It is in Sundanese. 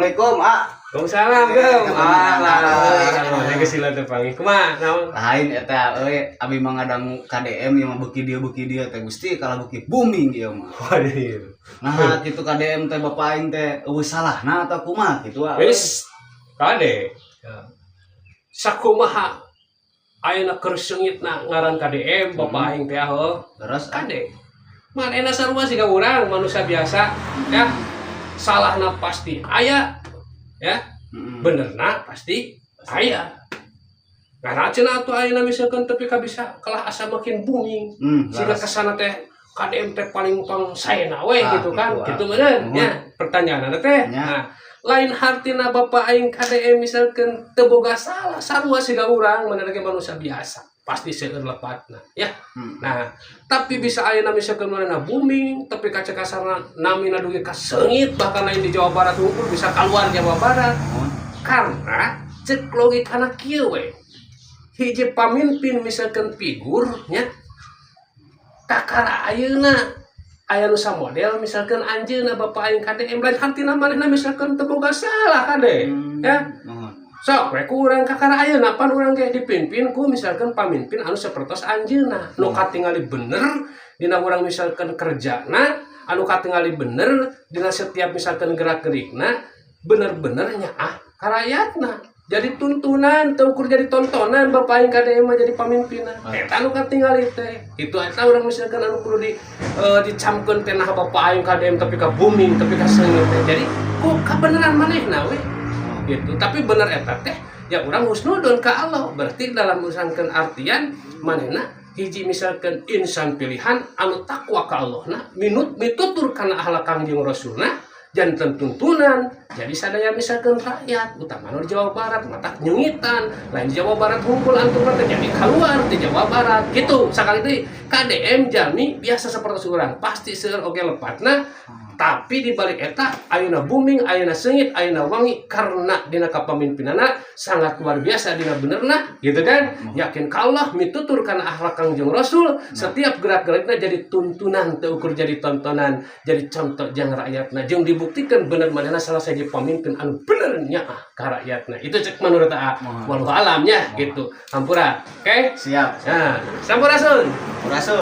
Assalamualaikum, ah. Waalaikumsalam, Gem. Alah, geus sila teh panggih. Kumaha naon? Lain eta euy, abi mah ngadangu KDM ieu mah beuki dieu teh, Gusti, kalau beuki booming ieu mah. Waduh. Nah, kitu KDM teh, bapak aing teh euweuh salahna atau kumaha kitu, ah? Wis kade. Sakumaha ayeuna keur seungitna ngaran KDM, bapak aing teh heuh. Terus, ah? Kade. Manehna sarua siga urang, manusia biasa ya. Salahna pasti aya ya. Benerna pasti aya. Karena cenah atuh ayeuna misalkan tepi ka bisa kalah asa makin booming. Sehingga kesana teh KDM teh paling pang saena we gitu kan. Gitu, ah. Gitu meureun Nuhun. nya pertanyaan teh. Nah, lain hartina bapak aing KDM misalkan teu boga salah, sarua siga urang, manehna ge manusia biasa. Pasti seueur lepatna ya. Nah, tapi bisa ayeuna misalkan manehna booming, tapi kaca kasarna namina dugi ka seungit, bahkan lain di Jawa Barat hungkul, bisa keluar Jawa Barat. Nuhun. Karena cek logikana kieu we. Hiji pamimpin misalkan figur nya, kakara ayeuna aya nu samodel misalkan anjeunna bapak aing KDM, lain hartina manehna misalkan teu boga salah, kade ya. Nuhun. Sok we ku urang kakara ayeuna pan urang ge dipimpin ku misalkan pamimpin anu sapertos anjeunna nu katingali bener dina urang misalkan kerjana, anu katingali bener dina setiap misalkan gerak gerikna, bener-bener nyaah ka rakyatna, jadi tuntunan, teu ukur jadi tontonan. Bapak aing KDM mah jadi pamimpinna eta anu katingali teh itu eta urang misalkan anu kudu di dicamkeun teh. Nah, bapak aing KDM tapi ka booming, tapi ka seungit teh, jadi ku kabeneran manehna we gitu. Tapi bener eta teh ya urang husnudon ka Allah, berarti dalam misalkan artian manehna hiji misalkan insan pilihan anu takwa ka Allah na, minut mitutur kana akhlak Kangjeng Rasulna, janten tuntunan jadi sadaya misalkan rakyat, utama di Jawa Barat matak nyeungitan. Lain di Jawa Barat hungkul antum teh, jadi keluar di Jawa Barat gitu. Sakali deui, KDM jalmi biasa seperti urang, pasti seueur oge lepatna. Tapi di balik eta ayeuna booming, ayeuna seungit, ayeuna wangi karena dina kapamimpinanna sangat luar biasa dina benerna gitu kan, yakin ka Allah, mitutur kana akhlak Kangjeng Rasul, setiap gerak-gerikna jadi tuntunan, teu ukur jadi tontonan, jadi contoh jang rakyatna, jeung dibuktikan bener manehna salah sahiji pamimpin anu bener nyaah ka rakyatna. Itu cek menurut aa, Mohon. wallahu alamnya gitu. Hampura, oke. Siap. Nah, sampurasun. Sampurasun.